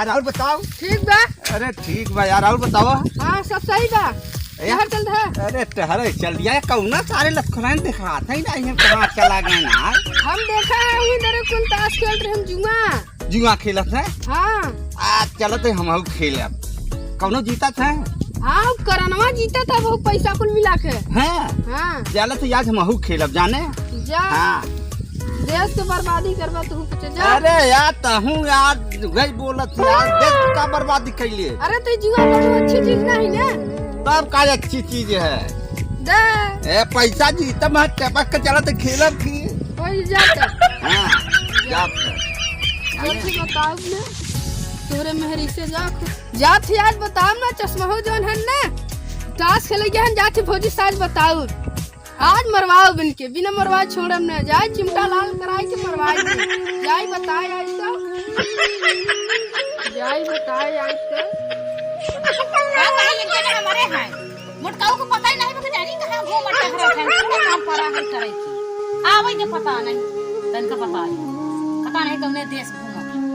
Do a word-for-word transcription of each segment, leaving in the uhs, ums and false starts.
और बताओ। ठीक बा। अरे ठीक बा यार, और बताओ। हाँ, सब सही बा। ए, शहर चल रहा। अरे टहरे चल दिया, कौना सारे लखनऊ दिखात है ना, ये कहाँ चला गए ना? हम देखा है, वही दरे कुल ताश खेल रहे हम, जुआ। जुआ खेलत है? हाँ। आ, चलत है, हमहू खेलब। कौनो जीतत है? हाँ, करनवा जीतत है, बहुत पैसा कुल मिला के। हैं? हाँ। चलत है, आज हमहू खेलब, जाने? जा। हाँ। देश के बर्बादी करबा तू कुछ, जा। अरे यार, तहूँ यार, वही बोलत यार, देश का बर्बादी कैले। अरे, तो जुआ तो अच्छी चीज नहीं ना। तब का अच्छी चीज है? दे। ए, पैसा जीतब, हम टपक के चलत खेलब की। वही जात। हाँ, जात। जात ही बताओ ना, तोरे मेहरी से जा। जात ही आज बताओ ना, चश्मा हो जौन है ना, ताश खेले गए हैं, जात ही भौजी से आज बताओ। आज मरवाओ बिन के, बिना मरवाए छोड़ब ना। जाए चिमटा लाल कराए के मरवाए के। जाए बताए आज तो। जाए बताए आज तो। का कहे एक जने हमारे हैं। मोटकाऊ को पता ही नहीं, पता जानी कहाँ घूम टहरत है। पूरा काम पड़ा है करे की। आवे के पता नहीं। तनका पता है। पता नहीं कौने देश घूमत है।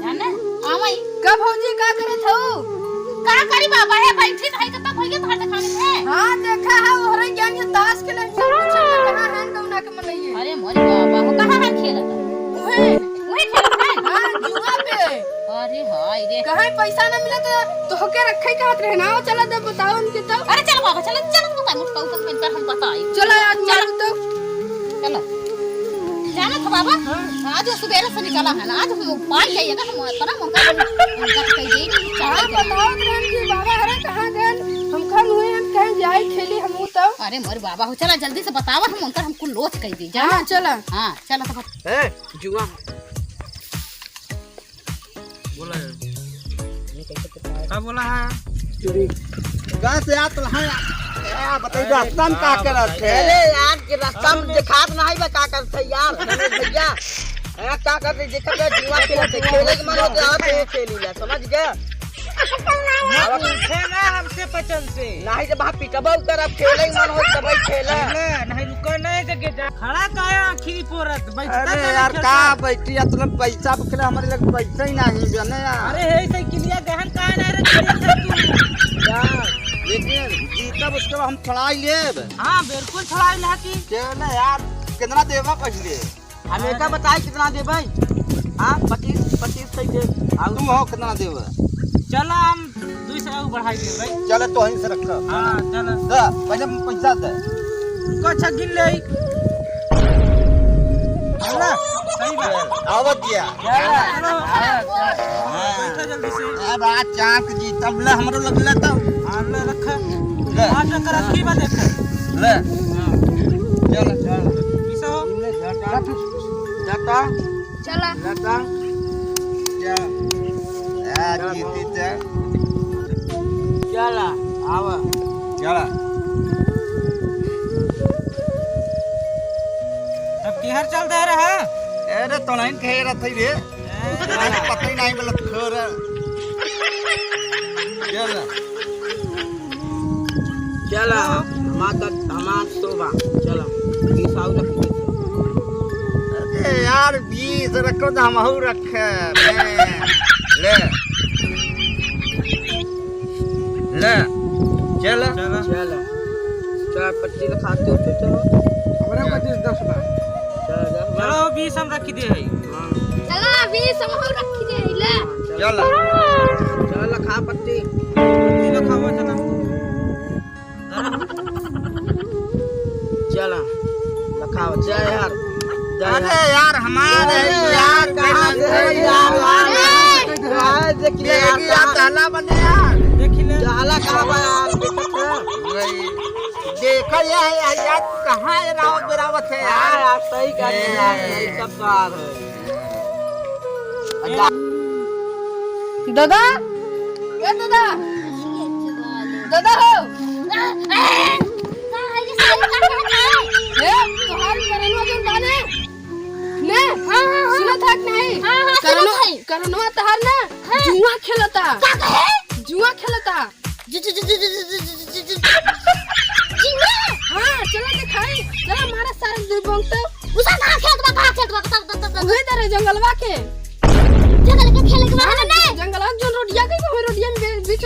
जाने? आवे। का भौजी का करत हऊ? का करी बाबा, हे बैठी रही तो तब भैया तोहर देखानी है। हाँ, देखा है, ओहरे ज्ञान के ताश के लिए सब कुछ है, कहाँ है गौना के मनइये? अरे मोरे बाबा, हो कहाँ है खेलत है? उहे। उहे खेलत है? हाँ, जुआ पे। अरे हाय रे। कहाँ पैसा ना मिले तो तोहके रखे कहत रहे ना, चला दे बताओ उनके तो। अरे चल बाबा, चल, चल, बताओ, मुझको ऊपर मिलकर हम बताई। चला यार, चल। मारू तो। चलो। जाना था बाबा? हाँ। आज वो सुबेरे से निकला है ना, आज हम पार जाइएगा, हम इतना मौका हम, हम कह दे नहीं हाँ, चाहते। बताओ तो हम कि बाबा हरे कहाँ गए? हम खन हुए, हम कहें जाए खेली हम तो। अरे मोर बाबा हो, चला जल्दी से बतावा, हम उनकर हमको लोच कह दी, जाना? हाँ, चला। हाँ, चला तो बत- ए, जुआ। बोला है। का बोला है? चोरी। कहाँ से आत है? यार, बताइए, अरे, रास्ता में का का करत बताइए? है? अरे यार, के रास्ता में अरे, देखात नहीं बा, का करत है यार, रमेश भैया? हाँ, का करत है? देखत है, जुआ खेलत है, खेले के मन होत है, आप ये खेली ला, समझ गया? मत पूछे ना हमसे पचन से। नहीं तो बाप पिटबा उकर, अब खेले के मन होत तब खेला। खेला, नहीं रुका नहीं जगे जा। खड़ा काहे आँखी फोरत? बैठता अरे काहे यार, खेलता? का बैठी? इतना पैसा बखले, हमारे लगे पैसा ही नहीं, जाने यार। अरे हे साइकिलिया गहन काहे नहीं रखी है तू? यार, लेकिन जीतब उसके बाद हम छुड़ाई लेब। हाँ, बिल्कुल छुड़ाई ला की। चल यार, कितना देबा पहले? हम एका बताई कितना देबै? हाँ, पच्चीस, पच्चीस सौ दे। और तुम हो कितना देबै? चला हम दुई सौ बढ़ाई देबै। चले तो वहीं से रखा। हाँ, चला। दे, पहले पैसा दे। रुको, अच्छा गिन ले। चला, सही बात। आवत गया। चला, चलो। हाँ। बैठो जल्दी से। अब आज चाँद जी, तब ले हमरो लग ले तब। हाँ, ले रख। ले। आज रख, रखी बा देख। ले। हाँ। चल। चल। किसो? जाता। चला। लता, जा। आ, चला। जीती जा। चला, आवा। चला। तब किहर चल दे रहा? अरे, तोड़ाइन कहे रहा था रे। ए। आज पता ही नहीं बोलत खोर। चला। चला, हमार त, हमार तो बा। चला, ई साउ रख दे। अरे यार, बीस रखो तो हमहू रखे। ले, ले, ले। चला। चला। चला, पच्चीस खाते हो तो चलो। हमरा पच्चीस, दस बा। चला, दस बा। चलो, बीस हम रखी दे है। हाँ। चला, बीस हमहू रखी दे है, ले। चला। चला, खा पत्ती। पत्ती ला खावा, चला। चला, लखावा, जय हर, जय हर। अरे यार, हमारे अरे यार, यार, कहाँ गए यार? यार, देखिए यार, बेगी यार, कहाँ ताला बने यार। देखिए। ताला कहाँ बा यार? देखत है? वही। देखा यार, यार, यार, कहाँ है रावत बिरावत है यार? हाँ यार, सही कह रहे हैं यार, ए। सही सब तो आ रहे हैं। दादा, ए दादा, दादा हो। ए, तोहार करनवा जोन बाने? ने? हाँ, हाँ, हाँ। सुनत है कि नहीं? हाँ, हाँ, सुनत करनवा, है। करनवा तोहार ना, हाँ। जुआ खेलता। का कहे? जुआ खेलता। जि-, जि-, जि-, जिंगा? हाँ, चला देखाई। चला मारा सारे दुई बोंग तो। उसा कहाँ खेत बा, कहाँ खेत बा, बता, बता, बता। उहे दरे जंगलवा के। जंगल के खेले के बा, हाँ, ना? जंगल